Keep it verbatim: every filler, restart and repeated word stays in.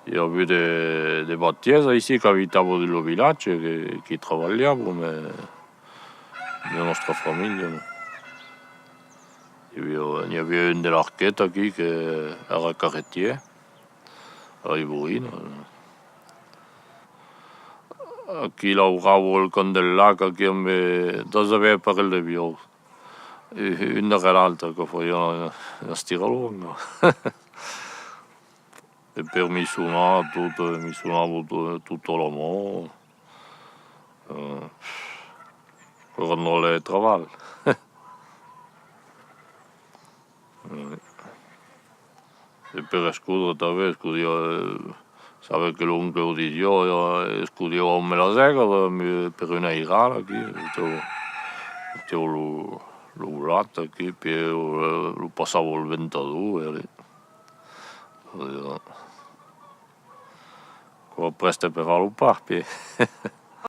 I a avut de, de batièrs aicí qu'abitavan dins lo vilatge, que, que trabalhavan, mès de nòstra familha, non. I aviá, n'i aviá un de l'Arquet aquí que èra carretièr, a Ivorina. Aquí laurava al cant del lac, aquí ambe, dètz aver parelh de buòus. E un darrèr l'autre, que fasiá un estiralon. E per missonar tot, eh, missonava to-, tota la man. Eh, per anar al trabalh. E per escodre tanben, escodiá, eh, sabe que l'oncle o disiá, eh, escodiá amb las ègas, eh, per un airal aquí, metèu, metèu lo, lo blat aquí, pièi, eh, lo passava al ventador, e allez. Escodiá. Aquò prèste per alopar, pièi.